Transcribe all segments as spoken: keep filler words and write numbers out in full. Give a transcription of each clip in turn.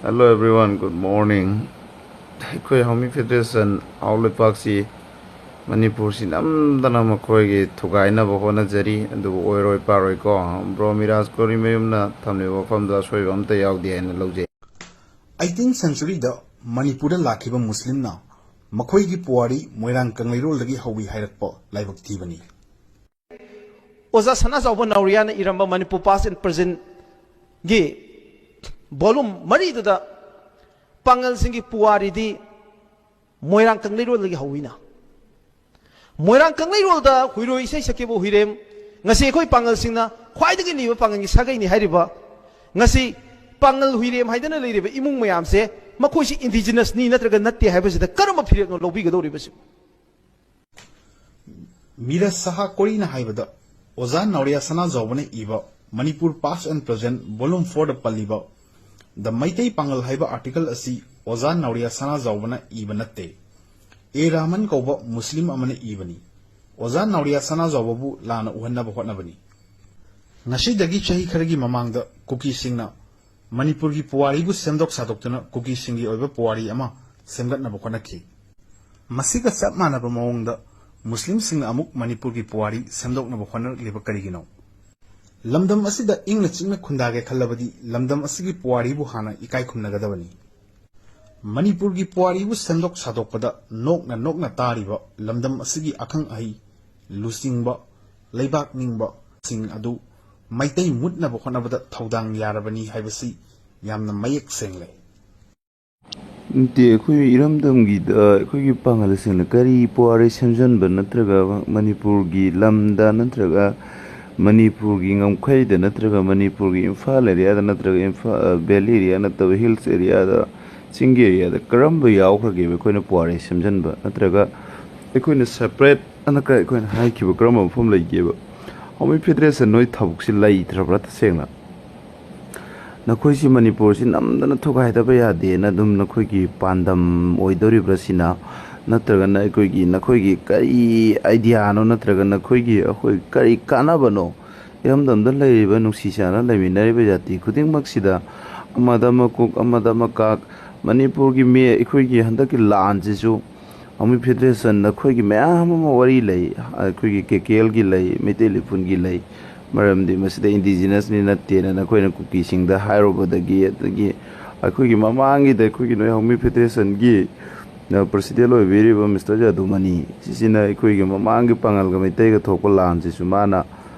Hello everyone, good morning. ꯑꯩꯈꯣꯏ ꯍꯧꯃꯤ federation out ꯂꯩꯄꯥꯛꯁꯤ ꯃꯅꯤꯄꯨꯔꯁꯤ ꯅꯝꯗꯅ ꯃꯈꯣꯏꯒꯤ ꯊꯨꯒꯥꯏꯅꯕ ꯍꯣꯠꯅꯖꯔꯤ, ꯑꯗꯨꯕꯨ ꯑꯣꯏꯔꯣꯏ ꯄꯥꯔꯣꯏꯀꯣ꯫ ꯕ꯭ꯔꯣ ꯃꯤꯔꯥꯖ ꯀꯣꯔꯤꯃꯌꯨꯝꯅ ꯊꯝꯂꯤꯕ ꯋꯥꯐꯝꯗ ꯑꯁꯣꯏꯕ ꯑꯝꯇ ꯌꯥꯎꯗꯦ ꯍꯥꯏꯅ ꯂꯧꯖꯩ꯫ ꯑꯩꯇꯤꯟ ꯁꯦꯟꯆꯨꯔꯤꯗ ꯃꯅꯤꯄꯨꯔꯗ ꯂꯥꯛꯈꯤꯕ ꯃꯨꯁꯂꯤꯝꯅ ꯃꯈꯣꯏꯒꯤ ꯄꯨꯋꯥꯔꯤ ꯃꯣꯏꯔꯥꯡ ꯀꯪꯂꯩꯔꯣꯜꯗꯒꯤ ꯍꯧꯏ ꯍꯥꯏꯔꯛꯄ ꯂꯥꯏꯕꯛ ꯊꯤꯕꯅꯤ꯫ ꯑꯣꯖꯥ ꯁꯅꯥꯖꯥꯎꯕ ꯅꯥꯎꯔꯤꯌꯥꯅ ꯏꯔꯝꯕ ꯃꯅꯤꯄꯨꯔ ꯄꯥꯁ ꯑꯦꯟ ꯄ꯭ꯔꯖꯦꯟꯒꯤ ꯚꯣꯂꯨꯝ ꯃꯔꯤꯗꯨꯗ ꯄꯥꯡꯒꯜꯁꯤꯡꯒꯤ ꯄꯨꯋꯥꯔꯤꯗꯤ ꯃꯣꯏꯔꯥꯡ ꯀꯪꯂꯩꯔꯣꯜꯗꯒꯤ ꯍꯧꯏꯅ꯫ ꯃꯣꯏꯔꯥꯡ ꯀꯪꯂꯩꯔꯣꯜꯗ ꯍꯨꯏꯔꯣꯏ ꯏꯁꯩ ꯁꯛꯈꯤꯕ ꯍꯨꯏꯔꯦꯝ, ꯉꯁꯤ ꯑꯩꯈꯣꯏ ꯄꯥꯡꯒꯜꯁꯤꯡꯅ ꯈ꯭ꯋꯥꯏꯗꯒꯤ ꯂꯤꯕ ꯄꯥꯡꯒꯜꯒꯤ ꯁꯥꯒꯩꯅꯤ ꯍꯥꯏꯔꯤꯕ, ꯉꯁꯤ ꯄꯥꯡꯒꯜ ꯍꯨꯏꯔꯦꯝ ꯍꯥꯏꯗꯅ ꯂꯩꯔꯤꯕ ꯏꯃꯨꯡ ꯃꯌꯥꯝꯁꯦ ꯃꯈꯣꯏꯁꯤ ꯏꯟꯗꯤꯖꯤꯅꯁꯅꯤ ꯅꯠꯇ꯭ꯔꯒ ꯅꯠꯇꯦ ꯍꯥꯏꯕꯁꯤꯗ ꯀꯔꯝꯕ ꯐꯤꯔꯦꯞꯅꯣ ꯂꯧꯕꯤꯒꯗꯧꯔꯤꯕꯁꯤ? ꯃꯤꯔꯖ ꯁꯍꯥ ꯀꯣꯔꯤꯅ ꯍꯥꯏꯕꯗ, ꯑꯣꯖꯥ ꯅꯥꯎꯔꯤꯌꯥ ꯁꯅꯥꯖꯥꯎꯕꯅ ꯏꯕ Manipur past N Prajen volume ꯐꯣꯔꯗ ꯄꯜꯂꯤꯕ ꯗ ꯃꯩꯇꯩ ꯄꯥꯡꯒꯜ ꯍꯥꯏꯕ ꯑꯥꯔꯇꯤꯀꯜ ꯑꯁꯤ ꯑꯣꯖꯥ ꯅꯥꯎꯔꯤꯌꯥ ꯁꯅꯥꯖꯥꯎꯕꯅ ꯏꯕ ꯅꯠꯇꯦ꯫ ꯑꯦ ꯔꯍꯃꯟ ꯀꯧꯕ ꯃꯨꯁꯂꯤꯝ ꯑꯃꯅ ꯏꯕꯅꯤ꯫ ꯑꯣꯖꯥ ꯅꯥꯎꯔꯤꯌꯥ ꯁꯅꯥꯖꯥꯎꯕꯕꯨ ꯂꯥꯟꯅ ꯎꯍꯟꯅꯕ ꯍꯣꯠꯅꯕꯅꯤ꯫ ꯉꯁꯤꯗꯒꯤ ꯆꯍꯤ ꯈꯔꯒꯤ ꯃꯃꯥꯡꯗ ꯀꯨꯀꯤꯁꯤꯡꯅ ꯃꯅꯤꯄꯨꯔꯒꯤ ꯄꯨꯋꯥꯔꯤꯕꯨ ꯁꯦꯝꯗꯣꯛ ꯁꯥꯗꯣꯛꯇꯨꯅ ꯀꯨꯀꯤꯁꯤꯡꯒꯤ ꯑꯣꯏꯕ ꯄꯨꯋꯥꯔꯤ ꯑꯃ ꯁꯦꯝꯒꯠꯅꯕ ꯍꯣꯠꯅꯈꯤ꯫ ꯃꯁꯤꯒ ꯆꯞ ꯃꯥꯟꯅꯕ ꯃꯑꯣꯡꯗ ꯃꯨꯁꯂꯤꯝꯁꯤꯡꯅ ꯑꯃꯨꯛ ꯃꯅꯤꯄꯨꯔꯒꯤ ꯄꯨꯋꯥꯔꯤ ꯁꯦꯝꯗꯣꯛꯅꯕ ꯍꯣꯠꯅꯔꯛꯂꯤꯕ ꯀꯔꯤꯒꯤꯅꯣ? ꯂꯝꯗꯝ ꯑꯁꯤꯗ ꯏꯪꯅ ꯆꯤꯛꯅ ꯈꯨꯟꯗꯥꯒꯦ ꯈꯜꯂꯕꯗꯤ ꯂꯝꯗꯝ ꯑꯁꯤꯒꯤ ꯄꯨꯋꯥꯔꯤꯕꯨ ꯍꯥꯟꯅ ꯏꯀꯥꯏ ꯈꯨꯝꯅꯒꯗꯕꯅꯤ꯫ ꯃꯅꯤꯄꯨꯔꯒꯤ ꯄꯨꯋꯥꯔꯤꯕꯨ ꯁꯦꯝꯗꯣꯛ ꯁꯥꯗꯣꯛꯄꯗ ꯅꯣꯛꯅ ꯅꯣꯛꯅ ꯇꯥꯔꯤꯕ ꯂꯝꯗꯝ ꯑꯁꯤꯒꯤ ꯑꯈꯪ ꯑꯍꯩ, ꯂꯨꯆꯤꯡꯕ, ꯂꯩꯕꯥꯛ ꯅꯤꯡꯕꯁꯤꯡ ꯑꯗꯨ ꯃꯩꯇꯩ ꯃꯨꯠꯅꯕ ꯍꯣꯠꯅꯕꯗ ꯊꯧꯗꯥꯡ ꯌꯥꯔꯕꯅꯤ ꯍꯥꯏꯕꯁꯤ ꯌꯥꯝꯅ ꯃꯌꯦꯛ ꯁꯦꯡꯂꯦ꯫ ꯅꯠꯇꯦ, ꯑꯩꯈꯣꯏ ꯏꯔꯝꯗꯝꯒꯤꯗ ꯑꯩꯈꯣꯏꯒꯤ ꯄꯥꯡꯒꯜꯁꯤꯡꯅ ꯀꯔꯤ ꯄꯨꯋꯥꯔꯤ ꯁꯦꯝꯖꯤꯟꯕ ꯅꯠꯇ꯭ꯔꯒ ꯃꯅꯤꯄꯨꯔꯒꯤ ꯂꯝꯗ ꯅꯠꯇ꯭ꯔꯒ ꯃꯅꯤꯄꯨꯔꯒꯤ ꯉꯝꯈꯩꯗ ꯅꯠꯇ꯭ꯔꯒ ꯃꯅꯤꯄꯨꯔꯒꯤ ꯏꯝꯐꯥꯜ ꯑꯦꯔꯤꯌꯥꯗ ꯅꯠꯇ꯭ꯔꯒ ꯏꯝꯐꯥꯜ ꯚꯦꯂꯤ ꯑꯦꯔꯤꯌꯥ ꯅꯠꯇꯕ ꯍꯤꯜꯁ ꯑꯦꯔꯤꯌꯥꯗ, ꯆꯤꯡꯒꯤ ꯑꯦꯔꯤꯌꯥꯗ ꯀꯔꯝꯕ ꯌꯥꯎꯈ꯭ꯔꯒꯦꯕ ꯑꯩꯈꯣꯏꯅ ꯄꯨꯋꯥꯔꯤ ꯁꯦꯝꯖꯤꯟꯕ? ꯅꯠꯇ꯭ꯔꯒ ꯑꯩꯈꯣꯏꯅ ꯁꯦꯄꯔꯦꯠ ꯑꯅ ꯀ-, ꯑꯩꯈꯣꯏꯅ ꯍꯥꯏꯈꯤꯕ ꯀꯔꯝꯕ ꯃꯐꯝ ꯂꯩꯒꯦꯕ? ꯍꯧꯃꯤ ꯐꯦꯗꯔꯦꯁꯟ ꯅꯣꯏ ꯊꯕꯛꯁꯤ ꯂꯩꯇ꯭ꯔꯕ꯭ꯔꯥ ꯇꯁꯦꯡꯅ? ꯅꯈꯣꯏꯁꯤ ꯃꯅꯤꯄꯨꯔꯁꯤ ꯅꯝꯗꯅ ꯊꯨꯒꯥꯏꯗꯕ ꯌꯥꯗꯦꯅ ꯑꯗꯨꯝ ꯅꯈꯣꯏꯒꯤ ꯄꯥꯟꯗꯝ ꯑꯣꯏꯗꯧꯔꯤꯕ꯭ꯔꯥ ꯁꯤꯅ? ꯅꯠꯇ꯭ꯔꯒꯅ ꯑꯩꯈꯣꯏꯒꯤ, ꯅꯈꯣꯏꯒꯤ ꯀꯔꯤ ꯑꯥꯏꯗꯤꯌꯥꯅꯣ? ꯅꯠꯇ꯭ꯔꯒ ꯅꯈꯣꯏꯒꯤ, ꯑꯩꯈꯣꯏ ꯀꯔꯤ ꯀꯥꯟꯅꯕꯅꯣ? ꯏꯔꯝꯗꯝꯗ ꯂꯩꯔꯤꯕ ꯅꯨꯡꯁꯤ ꯆꯥꯟꯅ ꯂꯩꯃꯤꯟꯅꯔꯤꯕ ꯖꯥꯇꯤ ꯈꯨꯗꯤꯡꯃꯛꯁꯤꯗ ꯑꯃꯗ ꯑꯃ ꯀꯨꯛ, ꯑꯃꯗ ꯑꯃ ꯀꯥꯛ꯫ ꯃꯅꯤꯄꯨꯔꯒꯤ ꯃꯤ ꯑꯩꯈꯣꯏꯒꯤ ꯍꯟꯗꯛꯀꯤ ꯂꯥꯟꯁꯤꯁꯨ ꯍꯧꯃꯤ ꯐꯦꯗꯔꯦꯁꯟ ꯑꯩꯈꯣꯏꯒꯤ ꯃꯌꯥꯝ ꯑꯃ ꯋꯥꯔꯤ ꯂꯩ꯫ ꯑꯩꯈꯣꯏꯒꯤ ꯀꯦ ꯀꯦ ꯑꯦꯜꯒꯤ ꯂꯩ, ꯃꯩꯇꯩ ꯂꯤꯄꯨꯟꯒꯤ ꯂꯩ꯫ ꯃꯔꯝꯗꯤ ꯃꯁꯤꯗ ꯏꯟꯗꯤꯖꯤꯅꯁꯅꯤ ꯅꯠꯇꯦꯅ ꯅꯈꯣꯏꯅ ꯀꯨꯀꯤꯁꯤꯡꯗ ꯍꯥꯏꯔꯨꯕꯗꯒꯤ, ꯑꯗꯒꯤ ꯑꯩꯈꯣꯏꯒꯤ ꯃꯃꯥꯡꯒꯤꯗ ꯑꯩꯈꯣꯏꯒꯤ ꯅꯣꯏ ꯍꯧꯃꯤ ꯐꯦꯗꯔꯦꯁꯟꯒꯤ ꯄ꯭ꯔꯁꯤꯗꯦꯟ ꯑꯣꯏꯕꯤꯔꯤꯕ ꯃꯤꯁꯇꯔ ꯖꯥꯗꯨꯃꯅꯤ ꯁꯤꯁꯤꯅ ꯑꯩꯈꯣꯏꯒꯤ ꯃꯃꯥꯡꯒꯤ ꯄꯥꯡꯒꯜꯒ ꯃꯩꯇꯩꯒ ꯊꯣꯛꯄ ꯂꯥꯟꯁꯤꯁꯨ ꯃꯥꯅ,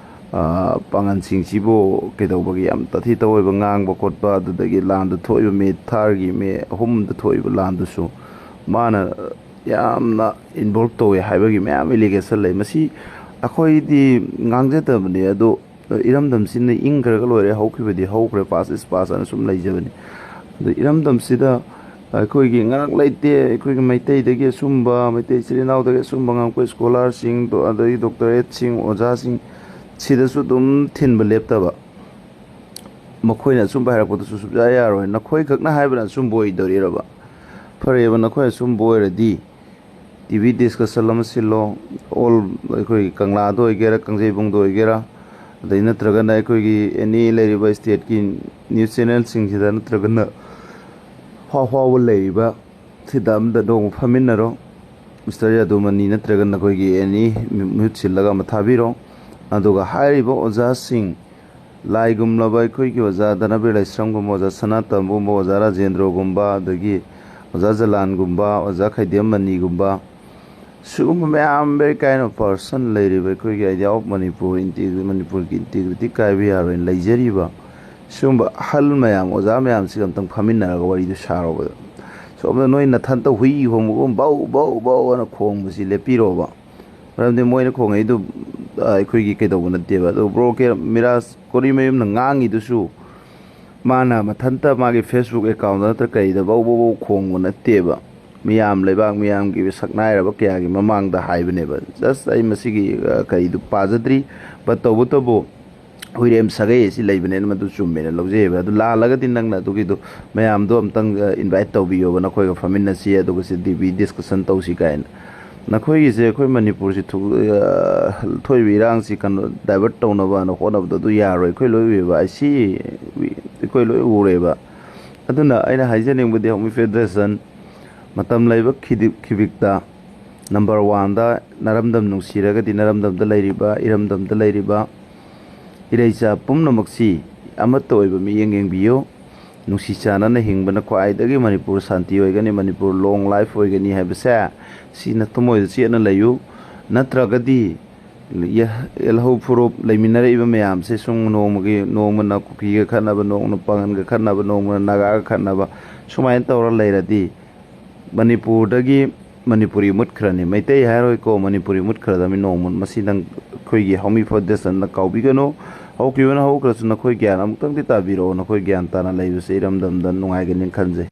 ꯑ, ꯄꯥꯡꯒꯜꯁꯤꯡꯁꯤꯕꯨ ꯀꯩꯗꯧꯕꯒꯤ ꯌꯥꯝ ꯇꯥꯊꯤ ꯇꯧꯑꯣꯏꯕ ꯉꯥꯡꯕ ꯈꯣꯠꯄ, ꯑꯗꯨꯗꯒꯤ ꯂꯥꯟꯗ ꯊꯣꯛꯏꯕ ꯃꯤ ꯊꯥꯔꯒꯤ ꯃꯤ ꯑꯍꯨꯝꯗ ꯊꯣꯛꯏꯕ ꯂꯥꯟꯗꯨꯁꯨ ꯃꯥꯅ ꯌꯥꯝꯅ ꯏꯟꯚꯣꯜꯕ ꯇꯧꯋꯦ ꯍꯥꯏꯕꯒꯤ ꯃꯌꯥꯝ ꯑꯦꯂꯤꯒꯦꯁꯟ ꯂꯩ꯫ ꯃꯁꯤ ꯑꯩꯈꯣꯏꯗꯤ ꯉꯥꯡꯖꯗꯕꯅꯤ, ꯑꯗꯣ ꯏꯔꯝꯗꯝꯁꯤꯅ ꯏꯪꯈ꯭ꯔꯒ ꯂꯣꯏꯔꯦ, ꯍꯧꯈꯤꯕꯗꯤ ꯍꯧꯈ꯭ꯔꯦ, ꯄꯥꯁ ꯏꯁ ꯄꯥꯁ ꯑꯅ ꯁꯨꯝ ꯂꯩꯖꯕꯅꯤ꯫ ꯑꯗꯣ ꯏꯔꯝꯗꯝꯁꯤꯗ ꯑꯩꯈꯣꯏꯒꯤ ꯉꯔꯥꯛ ꯂꯩꯇꯦ, ꯑꯩꯈꯣꯏꯒꯤ ꯃꯩꯇꯩꯗꯒꯤ ꯑꯆꯨꯝꯕ, ꯃꯩꯇꯩ ꯏꯆꯤꯜ ꯏꯅꯥꯎꯗꯒꯤ ꯑꯆꯨꯝꯕ ꯉꯥꯡꯉꯛꯄ ꯁ꯭ꯀꯣꯂꯥꯔꯁꯤꯡ, ꯑꯗꯒꯤ ꯗꯣꯛꯇꯔꯦꯠꯁꯤꯡ, ꯑꯣꯖꯥꯁꯤꯡ ꯁꯤꯗꯁꯨ ꯑꯗꯨꯝ ꯊꯤꯟꯕ ꯂꯦꯞꯇꯕ꯫ ꯃꯈꯣꯏꯅ ꯑꯆꯨꯝꯕ ꯍꯥꯏꯔꯛꯄꯗꯨꯁꯨ ꯁꯨꯡꯌꯥ ꯌꯥꯔꯣꯏ꯫ ꯅꯈꯣꯏ ꯈꯛꯅ ꯍꯥꯏꯕꯅ ꯑꯆꯨꯝꯕ ꯑꯣꯏꯗꯣꯔꯤꯔꯕ? ꯐꯔꯦꯕ, ꯅꯈꯣꯏ ꯑꯆꯨꯝꯕ ꯑꯣꯏꯔꯗꯤ ꯇꯤ ꯚꯤ ꯗꯤꯁꯀꯁꯟ ꯑꯃ ꯁꯤꯜꯂꯣ꯫ ꯑꯣꯜ ꯑꯩꯈꯣꯏꯒꯤ ꯀꯪꯂꯥꯗ ꯑꯣꯏꯒꯦꯔꯥ, ꯀꯥꯡꯖꯩꯕꯨꯡꯗ ꯑꯣꯏꯒꯦꯔꯥ, ꯑꯗꯩ ꯅꯠꯇ꯭ꯔꯒꯅ ꯑꯩꯈꯣꯏꯒꯤ ꯑꯦꯅꯤ ꯂꯩꯔꯤꯕ ꯁ꯭ꯇꯦꯠꯀꯤ ꯅ꯭ꯌꯨꯁ ꯆꯦꯅꯦꯜꯁꯤꯡꯁꯤꯗ, ꯅꯠꯇ꯭ꯔꯒꯅ ꯐꯥꯎ ꯐꯥꯎꯕ ꯂꯩꯔꯤꯕ ꯁꯤꯗ ꯑꯝꯗ ꯅꯣꯡꯃ ꯐꯝꯃꯤꯟꯅꯔꯣ꯫ ꯃꯤꯁꯇꯔ ꯌꯥꯗꯨꯃꯅꯤ ꯅꯠꯇ꯭ꯔꯒ ꯅꯈꯣꯏꯒꯤ ꯑꯦꯅꯤ ꯃꯤꯍꯨꯠ ꯁꯤꯜꯂꯒ ꯑꯃ ꯊꯥꯕꯤꯔꯣ꯫ ꯑꯗꯨꯒ ꯍꯥꯏꯔꯤꯕ ꯑꯣꯖꯥꯁꯤꯡ, ꯂꯥꯏꯒꯨꯝꯂꯕ ꯑꯩꯈꯣꯏꯒꯤ ꯑꯣꯖꯥ ꯙꯅꯕꯤꯔ ꯂꯥꯏꯁ꯭ꯔꯝꯒꯨꯝꯕ, ꯑꯣꯖꯥ ꯁꯅꯥꯇꯣꯝꯕꯒꯨꯝꯕ, ꯑꯣꯖꯥ ꯔꯥꯖꯦꯟꯗ꯭ꯔꯣꯒꯨꯝꯕ, ꯑꯗꯒꯤ ꯑꯣꯖꯥ ꯖꯂꯥꯟꯒꯨꯝꯕ, ꯑꯣꯖꯥ ꯈꯩꯗꯦꯝ ꯃꯅꯤꯒꯨꯝꯕ, ꯁꯤꯒꯨꯝꯕ ꯃꯌꯥꯝ very kind of person ꯂꯩꯔꯤꯕ ꯑꯩꯈꯣꯏꯒꯤ Idea of Manipur, ꯃꯅꯤꯄꯨꯔꯒꯤ ꯏꯟꯇꯤꯒ꯭ꯔꯤꯇꯤ ꯀꯥꯏꯕ ꯌꯥꯔꯣꯏꯅ ꯂꯩꯖꯔꯤꯕ ꯁꯤꯒꯨꯝꯕ ꯑꯍꯜ ꯃꯌꯥꯝ, ꯑꯣꯖꯥ ꯃꯌꯥꯝꯁꯤꯒ ꯑꯝꯇꯪ ꯐꯝꯃꯤꯟꯅꯔꯒ ꯋꯥꯔꯤꯗꯨ ꯁꯥꯔꯣꯕ꯫ ꯁꯣꯝꯗ ꯅꯣꯏ ꯅꯊꯟꯇ ꯍꯨꯏ ꯈꯣꯡꯕꯒꯨꯝ ꯕꯧ ꯕꯧ ꯕꯧ ꯑꯅ ꯈꯣꯡꯕꯁꯤ ꯂꯦꯞꯄꯤꯔꯣꯕ꯫ ꯃꯔꯝꯗꯤ ꯃꯣꯏꯅ ꯈꯣꯡꯉꯛꯏꯗꯨ, ꯑ, ꯑꯩꯈꯣꯏꯒꯤ ꯀꯩꯗꯧꯕ ꯅꯠꯇꯦꯕ꯫ ꯑꯗꯣ ꯕ꯭ꯔꯣ ꯀꯦ ꯃꯤꯔꯥꯖ ꯀꯣꯔꯤꯃꯌꯨꯝꯅ ꯉꯥꯡꯉꯤꯗꯨꯁꯨ ꯃꯥꯅ ꯃꯊꯟꯇ ꯃꯥꯒꯤ Facebook account ꯅꯠꯇ꯭ꯔ ꯀꯩꯗ ꯕꯧ ꯕꯧ ꯕꯧ ꯈꯣꯡꯕ ꯅꯠꯇꯦꯕ꯫ ꯃꯤꯌꯥꯝ, ꯂꯩꯕꯥꯛ ꯃꯤꯌꯥꯝꯒꯤ ꯁꯛꯅꯥꯏꯔꯕ ꯀꯌꯥꯒꯤ ꯃꯃꯥꯡꯗ ꯍꯥꯏꯕꯅꯦꯕ꯫ Just ꯑꯩ ꯃꯁꯤꯒꯤ, ꯑ, ꯀꯔꯤꯗꯨ ꯄꯥꯖꯗ꯭ꯔꯤ, but ꯇꯧꯕꯇꯕꯨ ꯍꯨꯏꯔꯦꯝ ꯁꯥꯒꯩ ꯑꯁꯤ ꯂꯩꯕꯅꯦꯅ ꯃꯗꯨ ꯆꯨꯝꯃꯦꯅ ꯂꯧꯖꯩꯑꯕ꯫ ꯑꯗꯨ ꯂꯥꯜꯂꯒꯗꯤ ꯅꯪꯅ ꯑꯗꯨꯒꯤꯗꯣ ꯃꯌꯥꯝꯗꯣ ꯑꯝꯇꯪ, ꯑ, invite ꯇꯧꯕꯤꯌꯣꯕ, ꯅꯈꯣꯏꯒ ꯐꯝꯃꯤꯟꯅꯁꯤ, ꯑꯗꯨꯒ ꯁꯤ ꯇꯤ ꯚꯤ ꯗꯤꯁꯀꯁꯟ ꯇꯧꯁꯤ ꯀꯥꯏꯅ꯫ ꯅꯈꯣꯏꯒꯤꯁꯦ ꯑꯩꯈꯣꯏ ꯃꯅꯤꯄꯨꯔꯁꯤ ꯊꯨ-, ꯑ, ꯊꯣꯛꯏꯕ ꯏꯔꯥꯡꯁꯤ ꯀꯩꯅꯣ divert ꯇꯧꯅꯕꯅ ꯍꯣꯠꯅꯕꯗꯣ ꯑꯗꯨ ꯌꯥꯔꯣꯏ꯫ ꯑꯩꯈꯣꯏ ꯂꯣꯏ ꯎꯏꯌꯦꯕ꯫ I see, we, ꯑꯩꯈꯣꯏ ꯂꯣꯏ ꯎꯔꯦꯕ꯫ ꯑꯗꯨꯅ ꯑꯩꯅ ꯍꯥꯏꯖꯅꯤꯡꯕꯗꯤ ꯍꯧꯃꯤ ꯐꯦꯗꯔꯦꯁꯟ ꯃꯇꯝ ꯂꯩꯕ ꯈꯤꯗꯤ-, ꯈꯤꯕꯤꯛꯇ ꯅꯝꯕꯔ ꯋꯥꯟꯗ ꯅꯔꯝꯗꯝ ꯅꯨꯡꯁꯤꯔꯒꯗꯤ ꯅꯔꯝꯗꯝꯗ ꯂꯩꯔꯤꯕ, ꯏꯔꯝꯗꯝꯗ ꯂꯩꯔꯤꯕ ꯏꯔꯩꯆꯥ ꯄꯨꯝꯅꯃꯛꯁꯤ ꯑꯃꯠꯇ ꯑꯣꯏꯕ ꯃꯤꯠꯌꯦꯡ ꯌꯦꯡꯕꯤꯌꯨ꯫ ꯅꯨꯡꯁꯤ ꯆꯥꯟꯅꯅ ꯍꯤꯡꯕꯅ ꯈ꯭ꯋꯥꯏꯗꯒꯤ ꯃꯅꯤꯄꯨꯔ ꯁꯥꯟꯇꯤ ꯑꯣꯏꯒꯅꯤ, ꯃꯅꯤꯄꯨꯔ ꯂꯣꯡ ꯂꯥꯏꯐ ꯑꯣꯏꯒꯅꯤ ꯍꯥꯏꯕꯁꯦ ꯁꯤꯅ ꯊꯃꯣꯏꯗ ꯆꯦꯠꯅ ꯂꯩꯌꯨ꯫ ꯅꯠꯇ꯭ꯔꯒꯗꯤ ꯌ-, ꯌꯦꯜꯍꯧ ꯐꯨꯔꯨꯞ ꯂꯩꯃꯤꯟꯅꯔꯛꯏꯕ ꯃꯌꯥꯝꯁꯦ ꯁꯨꯝ ꯅꯣꯡꯃꯒꯤ, ꯅꯣꯡꯃꯅ ꯀꯨꯀꯤꯒ ꯈꯠꯅꯕ, ꯅꯣꯡꯃꯅ ꯄꯥꯡꯒꯟꯒ ꯈꯠꯅꯕ, ꯅꯣꯡꯃꯅ ꯅꯥꯒꯥꯒ ꯈꯠꯅꯕ, ꯁꯨꯃꯥꯏꯅ ꯇꯧꯔ ꯂꯩꯔꯗꯤ ꯃꯅꯤꯄꯨꯔꯗꯒꯤ ꯃꯅꯤꯄꯨꯔꯤ ꯃꯨꯠꯈ꯭ꯔꯅꯤ꯫ ꯃꯩꯇꯩ ꯍꯥꯏꯔꯣꯏꯀꯣ, ꯃꯅꯤꯄꯨꯔꯤ ꯃꯨꯠꯈ꯭ꯔꯗꯕꯅꯤ ꯅꯣꯡꯃ꯫ ꯃꯁꯤ ꯅꯪ ꯑꯩꯈꯣꯏꯒꯤ ꯍꯧꯃꯤ ꯐꯥꯎꯟꯗꯦꯁꯟꯅ ꯀꯥꯎꯕꯤꯒꯅꯨ꯫ ꯍꯧꯈꯤꯕꯅ ꯍꯧꯈ꯭ꯔꯁꯨ ꯅꯈꯣꯏ ꯒ꯭ꯌꯥꯟ ꯑꯃꯨꯛꯇꯪꯗꯤ ꯇꯥꯕꯤꯔꯛꯑꯣ꯫ ꯅꯈꯣꯏ ꯒ꯭ꯌꯥꯟ ꯇꯥꯅ ꯂꯩꯕꯁꯦ ꯏꯔꯝꯗꯝꯗ ꯅꯨꯡꯉꯥꯏꯒꯅꯤ ꯈꯟꯖꯩ꯫